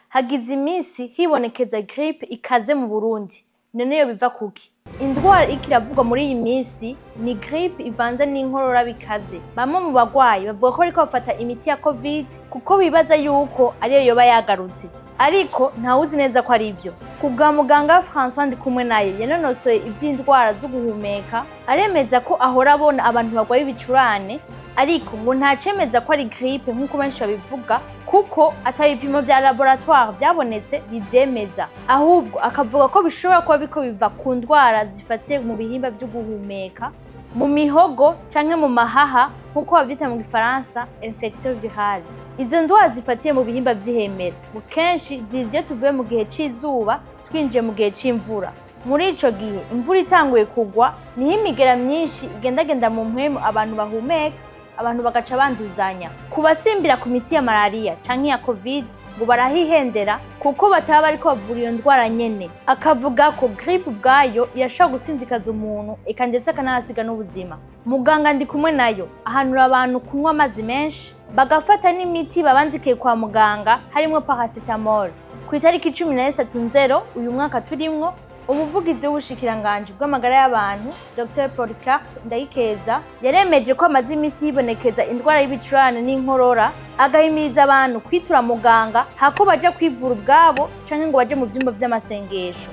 Hagize iminsi hibonekeza grippe ikaze mu Burundi. None yo biva kuki? Indwara iriko iravugwa muri iyi minsi ni grippe ivanze n'inkorora bikaze. Bamwe mu bagwayi bavuga ko bariko bafata imiti ya Covid kuko bibaza yuko ariyo yoba yagarutse. Ariko ntawuzi neza ko ari vyo. Ku bwa muganga François Ndikumwenayo yanonosoye ivy'indwara zo guhumeka, aremeza ko ahora abona abantu bagwaye ibicurane, ariko ngo ntacemeza ko ari grippe nk'uko benshi babivuga, kuko ata bipimo vya laboratoire vyabonetse bivyemeza. Ahubwo akavuga ko bishobora kuba biriko biva ku ndwara zifatiye mu bihimba vyo guhumeka, mu mihogo canke mu mahaha, nk'uko bavyita mu gifaransa infection virale. Izo ndwara zifatiye mu bihimba vy'ihemero ngo kenshi ziza iyo tuvuye mu gihe c'izuba twinjiye mu gihe c'imvura. Muri ico gihe imvura itanguye kugwa, niho imigera myinshi igendagenda mu mpwemu abantu bahumeka, abantu bagaca banduzanya. Ku basimbira ku miti ya malariya canke iya Covid, ngo barahihendera kuko bataba bariko bavura iyo ndwara nyene. Akavuga ko grippe ubwayo irashobora gusinzikaza umuntu, eka ndetse akanahasiga n'ubuzima. Muganga Ndikumwenayo ahanura abantu kunywa amazi menshi, bagafata n'imiti babandikiye kwa muganga, harimwo paracetamol. Ku itariki 13 nzero uyu mwaka turimwo, umuvugizi w'ubushikiranganji bw'amagara y'abantu, Dr Polycarpe Ndayikeza, yaremeje ko amaze iminsi yibonekeza indwara y'ibicurane n'inkorora, agahimiriza abantu kwitura muganga hako baja kwivura ubwabo canke ngo baje mu vyumba vy'amasengesho.